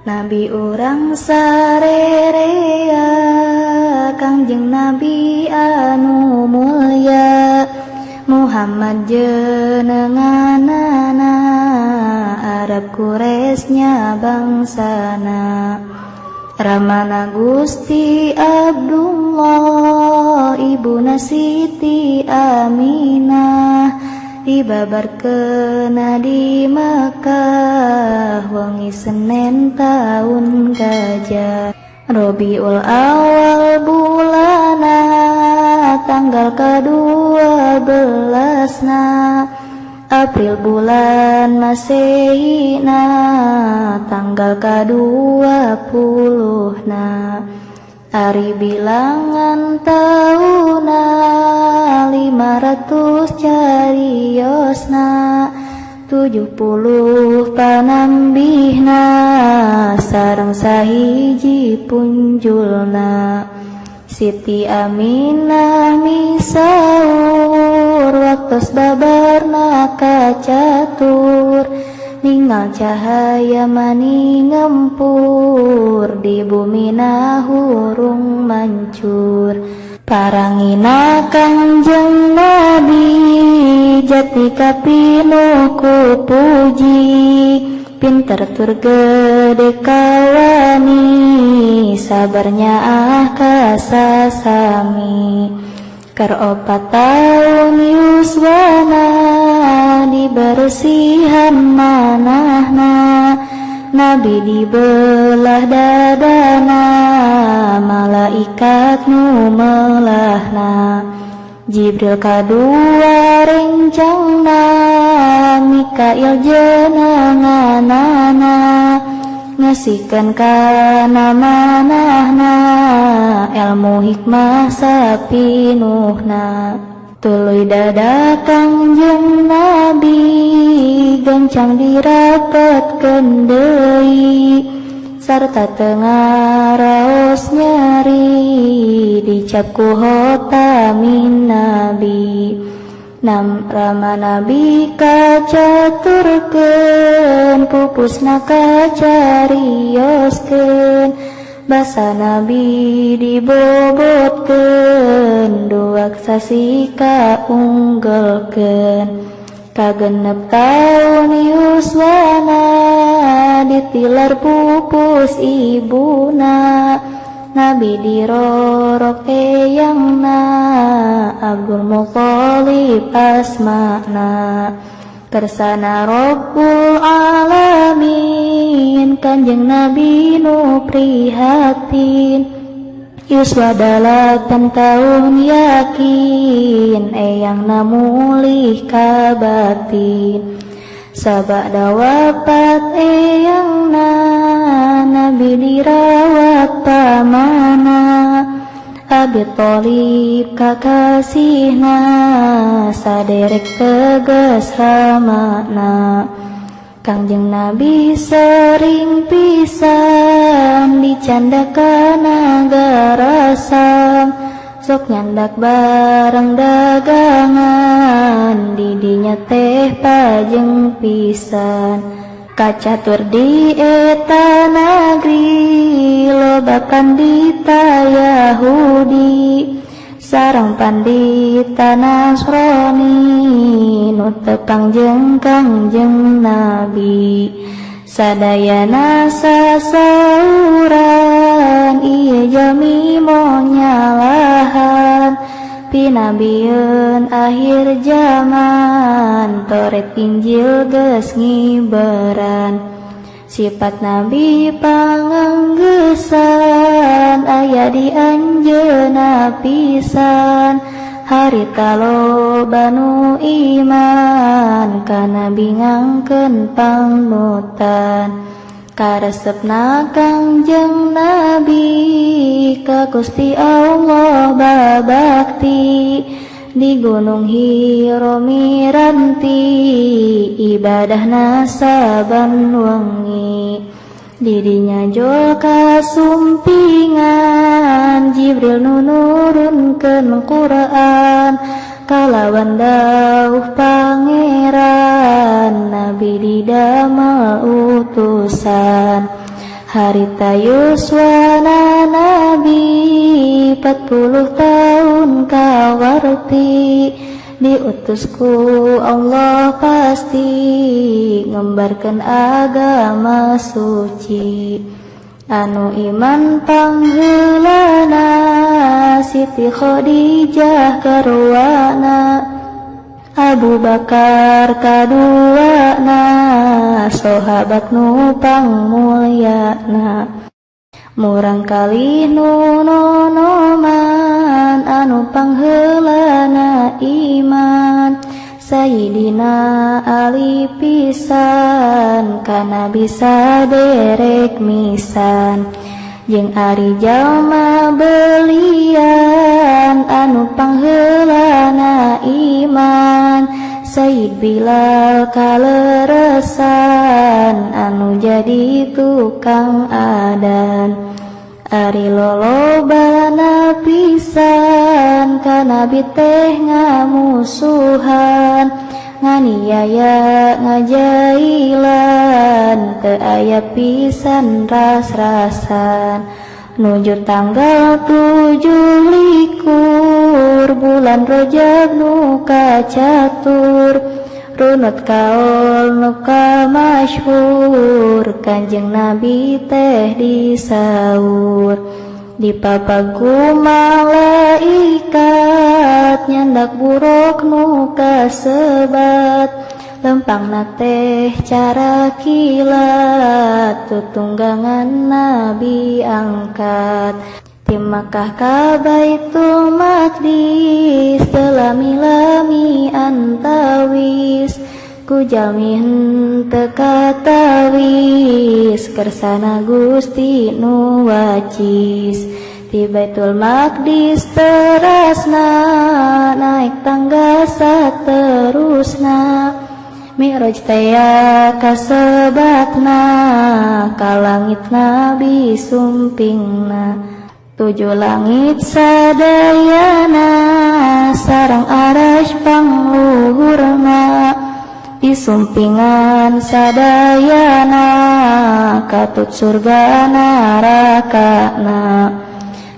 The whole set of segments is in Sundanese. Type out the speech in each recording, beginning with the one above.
Nabi urang sarerea, Kangjeng Nabi anu mulya, Muhammad jenenganana, Arab Quraisy bangsana. Ramana Gusti Abdullah, ibuna Siti Aminah, dibabarkeun di Makkah wengi Senin taun gajah. Robiul Awal bulana, tanggal ke-12na, April bulan Masehina, tanggal ke-20na. Ari bilangan tauna 500 cariosna, 70 panambihna, sareng sahiji punjulna. Siti Aminah misaur, waktos babarna kacatur, ningal cahaya mani ngempur, di bumina hurung mancur. Parangina Kangjeng Nabi, jati kapinuh ku puji, pinter tur gede kawani, sabarnya ah kasasami. Keur 4 taun yuswana, dibersihan manahna, Nabi dibelah dadana, malaikat nu melahna. Jibril kadua rencangna, Mikail jenenganana, ngasihkeun kana manahna, ilmu hikmah sapinuhna. Tuluy dada Kangjeng Nabi, gancang dirapetkeun deui, sarta teu ngaraos nyeri, dicap ku hotamin Nabi. Nam rama Nabi kacaturkeun, pupusna kacarioskeun, basa Nabi dibobotkeun, duak sasi kaunggelkeun. Kagenep taun yuswana, ditilar pupus ibuna, Nabi dirorok eyangna, Abdul Muthalib asmana. Kersana Rabbul Alamin, Kanjeng Nabi nu prihatin, yuswa 8 taun yakin, eyangna mulih kabatin. Sabada wafat eyangna, Nabi dirawat pamana, Abi Thalib kakasihna, saderek tegas ramana. Kangjeng Nabi sering pisan dicandakan agarasam, sok nyandak barang dagangan, didinya teh pajeng pisan. Kacatur di eta nagri, loba pandita Yahudi, sareng pandita Nasrani, nu tepang jeung Kangjeng Nabi. Sadayana sasauran, ieu jalmi monyalahan, pinabieun akhir zaman, Taurat Injil geus ngiberan. Sifat Nabi panganggesan, aya di anjeunna pisan, harita loba nu iman, ka Nabi ngangkeun pangnutan. Karesepna Kangjeng Nabi, ka Gusti Allah babakti, di Gunung Hira miranti, ibadahna saban wengi. Didinya jol kasumpingan, Jibril nu nurunkeun Quran, kalawan dawuh Pangeran, Nabi didamel utusan. Harita yuswana Nabi 40 tahun kawarti. Diutus ku Allah pasti ngembarkan agama suci. Anu iman pangheulana Siti Khadijah karuana, Abu Bakar kaduana, sahabat nu pangmulyana. Murang kali nu nonoman anu pangheulana iman. Sayyidina Ali pisan kana bisa derek misan. Jeung ari jalma belian anu pangheulana iman. Sayyid Bilal kaleresan anu jadi tukang adan. Ari lolobana pisan ka Nabi teh ngamusuhan. Nganiaya ngajailan teu aya pisan ras-rasan. Nujur tanggal 27 bulan Rajab nu kacatur. Runut kaol nu kamasyhur Kanjeng Nabi teh disaur. Dipapaku malaikat nyandak buruk nu kasebat. Lempangna teh cara kilat tutunggangan Nabi angkat. Ti Makkah ka Baitul Maqdis teu lami-lami antawis. Ku jalmi henteu katawis kersana Gusti nu wacis. Ti Baitul Maqdis terasna naik tangga saterusna. Mi'raj tea kasebatna ka langit Nabi sumpingna. Tujuh langit sadayana sareng arasy pangluhurna. Disumpingan sadayana katut surga narakana.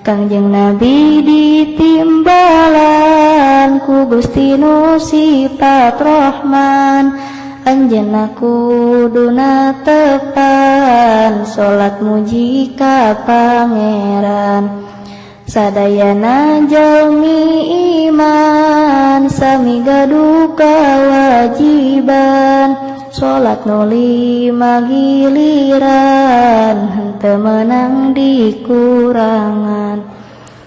Kangjeng Nabi ditimbalan ku Gusti nu sifat Rahman. Anjeunna kuduna tepan salat muji ka Pangeran. Sadayana jalmi iman sami gaduh kewajiban. Salat nu 5 giliran henteu meunang dikurangan.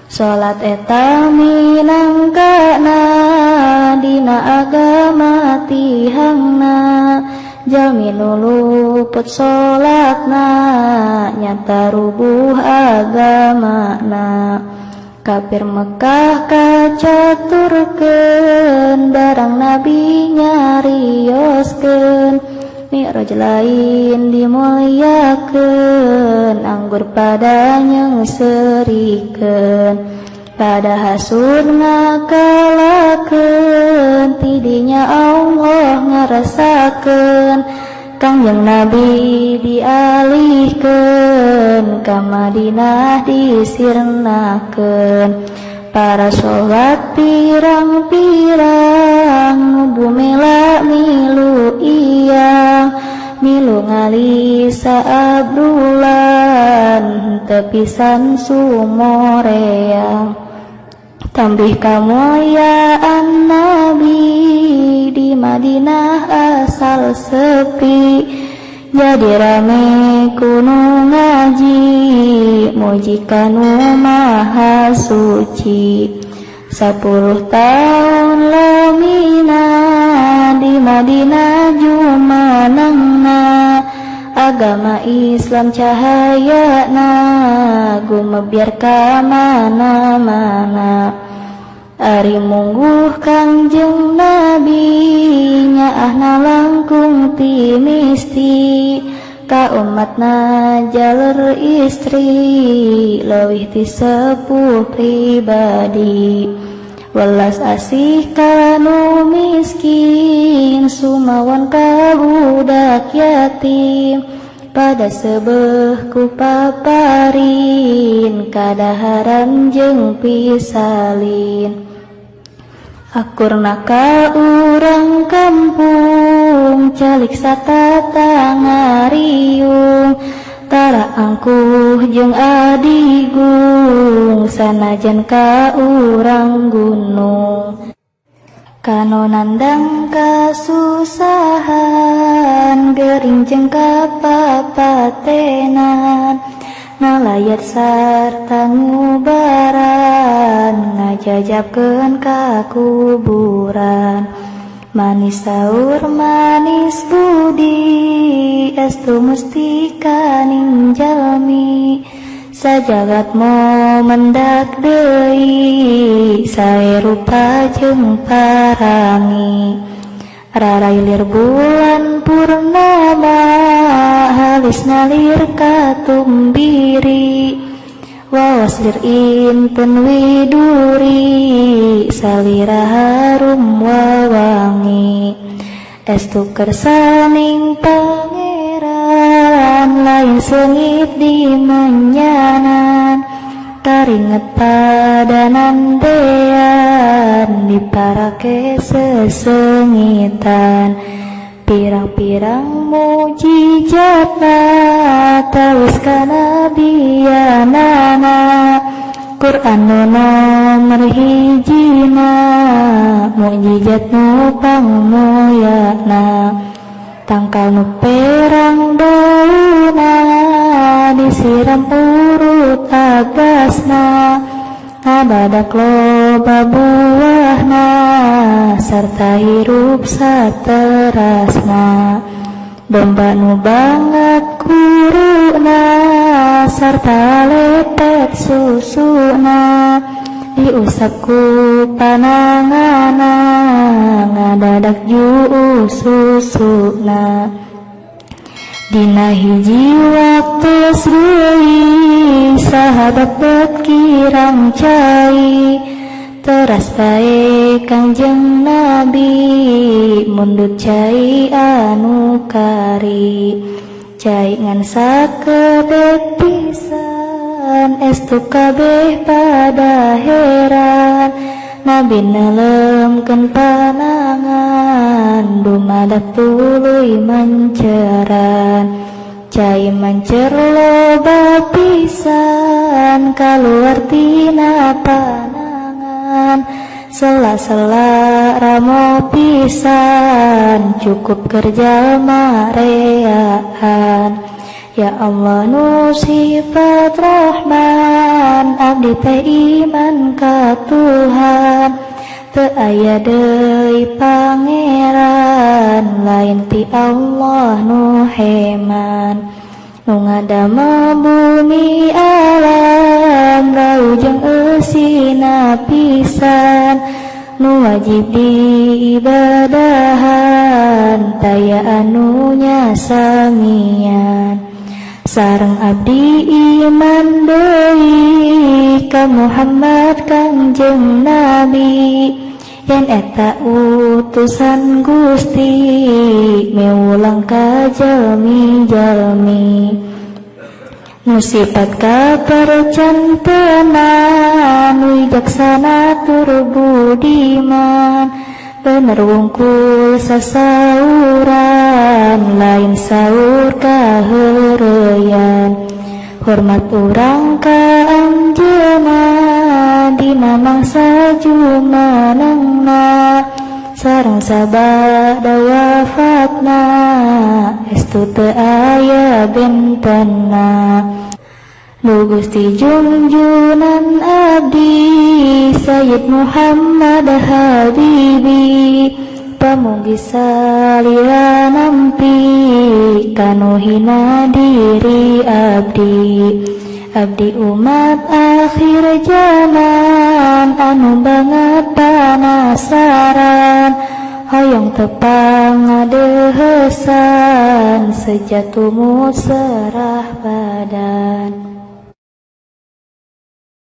Salat eta minangkana dina agama tihangna. Jalmi nu luput salatna nyata rubuh agamana. Kafir Mekah kacaturkeun barang Nabi nyarioskeun. Mi'raj lain dimulyakeun anggur pada nyeungseurikeun. Pada hasud ngakalakeun tidinya Allah ngarasakeun. Kangjeng Nabi dialihkeun ka Madinah disirnakeun. Para sahabat pirang-pirang nu bumela milu iyang. Milu ngali saabrulan teu pisan sumoreang. Tambih kamulyaan Nabi di Madinah asal sepi. Jadi rame kuno ngaji muji kanu maha suci. 10 tahun lamina di Madinah jumanangna. Agama Islam cahayana gumebyar ka mana-mana. Ari mungguh Kangjeng Nabi nyaahna langkung ti misti. Ka umatna jalur istri leuwih ti sepuh pribadi. Welas asih kanu miskin sumawan ka budak yatim. Pada sebeh ku paparin kadaharan jeung pisalin. Akurna ka urang kampung calik satata ngariung. Tara angkuh jeung adigung sanajan ka urang gunung. Kano nandang kasusahan gering jeung kapapatenan. Ngalayat sarta ngubaran ngajajabkeun ka kuburan. Manis saur manis budi estu mustika ning jalmi. Sajagat mo mendak deui sae rupa jeung parangi. Rarailir bulan purnama halis nalir katumbiri. Wawas lir inten widuri salira harum wawangi. Estu kersaning pangeran lain seungit di menyanan. Karinget padanan dean diparake sesengitan. Pirang-pirang mujizatna tawis kanabianana. Quran nu nomor hijina mukjizat nu pangmuyana. Tangkal nu perang dauna disiram urut agasna. Ngabadak loba buahna sarta hirup saterasna. Domba nu banget kuruna sarta lepet susuna. Diusap ku panangana ngadadak juu susuna. Dina hiji waktu deui sahabat bet kirang cai. Teras bae Kangjeng Nabi mundut cai anu kari. Cai ngan sakedep pisan estu kabeh pada heran. Nabi nelemkeun panangan dumadak tuluy manceran. Cai mancer loba pisan kaluar tina panangan. Sela-sela ramo pisan cukup kerja mareaan. Ya Allah nu sifat Rahman abdi teh iman ka Tuhan. Teu aya deui pangeran lain ti Allah nu heman. Nu ngadamel bumi alam rau jeung eusina pisan. Nu wajib diibadahan taya anu nyasamian. Sareng abdi iman deui ka Muhammad Kangjeng Nabi. Yen eta utusan Gusti miwulang ka jalmi-jalmi. Nu sipat kapercantenan wijaksana tur budiman. Bener wungkul sasauran lain saur kaheureyan. Hormat urang ka anjeunna dina mangsa jumenengna. Sareng sabada wafatna estu teu aya bentenna. Nu Gusti junjunan abdi Sayyid Muhammad Habibi. Pamugi salira nampi kanu hina diri abdi. Abdi umat akhir zaman anu banget panasaran. Hoyong tepang ngadeuheusan sejatumu serah badan.